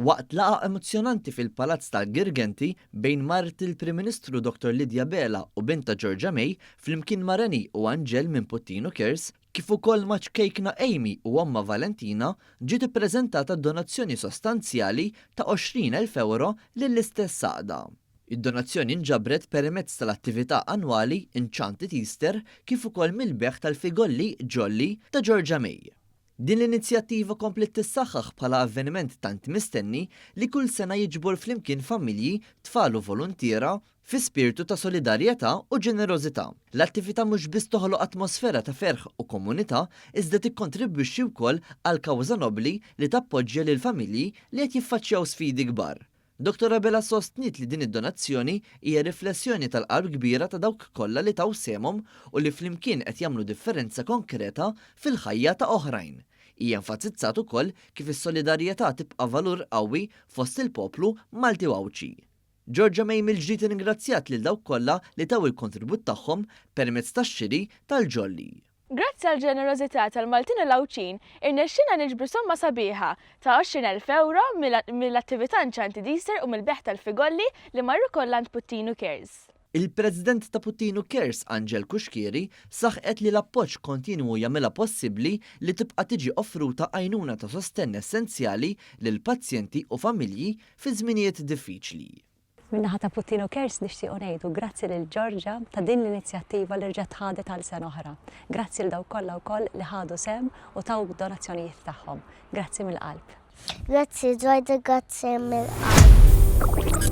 Waqt laqgħa emozzjonanti fil-Palazz tal-Girgenti bejn mart il-Prim Ministru Dottor Lydia Bela u bintha Georgia May flimkien ma' Rennie u Angel minn Puttinu Cares kif ukoll ma' ċkejkna Amy u ommha Valentina ġiet ippreżentata donazzjoni sostanzjali ta' 20,000 ewro lill-istess għaqda. Id-donazzjoni nġabret permezz tal-attività annwali Enchanted Easter kif ukoll mill-bejgħ tal-figolli Jolly ta' Georgia May. Din l-inizjattiva kompliet tissaħħaħ bħala avveniment tant mistenni li kull sena jiġbor flimkien familji, tfal u voluntiera fi spirtu ta' solidarjetà u ġenerożità. L-attività mhux biss toħloq atmosfera ta' ferħ u komunità iżda tikkontribwixxi wkoll għal kawża nobbli li tappoġġja lill-familji li qed jiffaċċjaw sfidi kbar. Dottor Abela sostniet li din id-donazzjoni hija riflessjoni tal-qalb kbira ta' dawk kollha li taw sehemhom u li flimkien qed jagħmlu differenza konkreta fil-ħajja ta' oħrajn. Hija enfasizzat ukoll kif is-solidarjetà tibqa' valur qawwi fost il-poplu Malti u Għawdxi. Georgia May mill-ġdid irringrazzjat lil dawk kollha li taw il-kontribut tagħhom permezz tax-xiri tal-ġolli. Grazzi għall-ġenerożità tal-Maltin u l-Għawdxin, irnexxielna niġbru somma sabiħa ta' 20,000 ewro mill-attività Enchanted Easter u mill-bejgħ tal-figolli li marru kollha għand Puttinu Cares. Il-President ta' Puttinu Cares, Angel Cuschieri, saħqet li l-appoġġ kontinwu jagħmilha possibbli li tibqa' tiġi offruta għajnuna ta' sostenn essenzjali lil pazjenti u familji fi żminijiet diffiċli. Min-naħa ta' Puttinu Cares nixtiequ ngħidu grazzi lil Georgia ta' din l-inizjattiva li rġgħet ħadet għal sena oħra. Grazzi 'l dawk kollha wkoll li ħadu sehem u taw d-donazzjonijiet tagħhom. Grazzi mill-qalb. Grazzi Georgia grazzi mill-qalb.